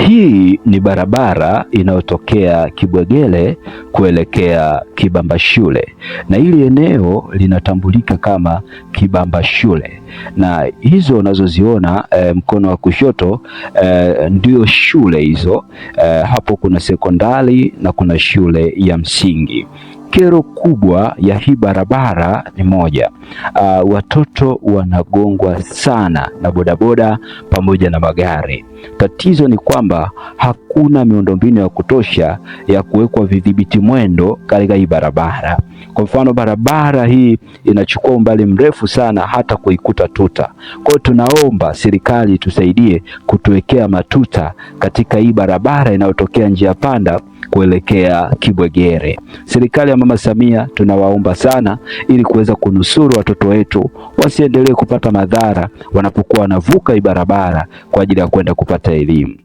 Hii ni barabara inayotokea Kibwegere kuelekea Kibamba Shule, na hili eneo linatambulika kama Kibamba Shule, na hizo unazoziona mkono wa kushoto ndio shule hizo. Hapo kuna sekondari na kuna shule ya msingi. Kero kubwa ya hii barabara ni moja, watoto wanagongwa sana na bodaboda pamoja na magari. Tatizo ni kwamba hakuna miundombinu ya kutosha ya kuwekwa vidhibiti mwendo katika hii barabara. Kwa mfano, barabara hii inachukua umbali mrefu sana hata kuikuta tuta. Kwa hiyo tunaomba serikali tusaidie kutuwekea matuta katika hii barabara inayotokea njia panda kuelekea Kibwegere. Serikali ya Mama Samia tunawaomba sana, ili kuweza kunusuru watoto wetu wasiendelee kupata madhara wanapokuwa wanavuka hii barabara kwa ajili ya kwenda kupata elimu.